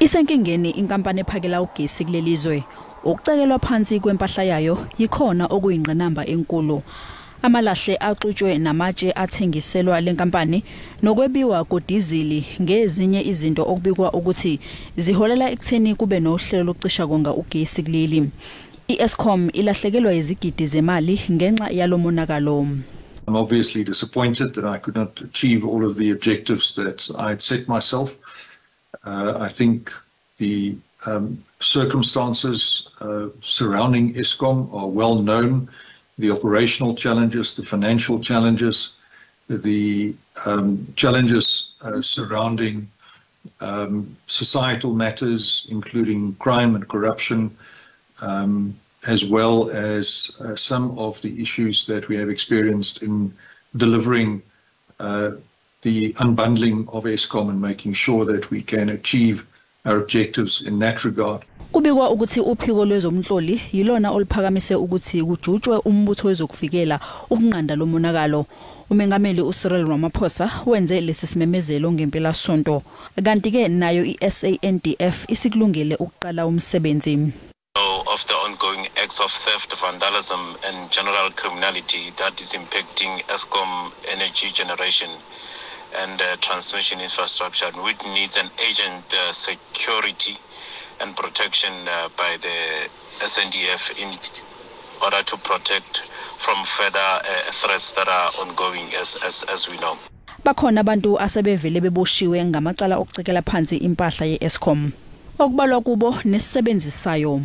Isenkingeni inkampani ephakela ugesi kulelizwe. Ukucekelwa phansi kwempahla yayo yikhona okuyingqinamba enkulu. Amalahle axutshwe namatshe athengiselwa lenkampani nokwebiwa kodizili ngezinye izinto okubikwa ukuthi ziholela ekutheni kube nohlelo lokucisha konga ugesi kuleli. I-Eskom ilahlekelwa izigidi zemali ngenxa yalomonakalo. I'm obviously disappointed that I could not achieve all of the objectives that I had set myself. I think the circumstances surrounding Eskom are well known. The operational challenges, the financial challenges, the challenges surrounding societal matters, including crime and corruption, as well as some of the issues that we have experienced in delivering the unbundling of Eskom and making sure that we can achieve our objectives in that regard. Kubikwa ukuthi uphiko lwezomhloli yilona oluphakamise ukuthi kujutshwe umbutho wezokuvikela ukunqanda lomonakalo. Umengameli uCyril Ramaphosa wenze lesi simemezelo ngempelasonto. Kanti ke nayo iSANDF isikulungele ukuqala umsebenzi. Of the ongoing acts of theft, vandalism and general criminality that is impacting Eskom energy generation and transmission infrastructure, which needs an urgent security and protection by the SANDF in order to protect from further threats that are ongoing as we know. Bakhona abantu asebevele beboshiwe ngamacala okucekela phansi impahla ye-Eskom, okubalwa kubo nesisebenzi sayo.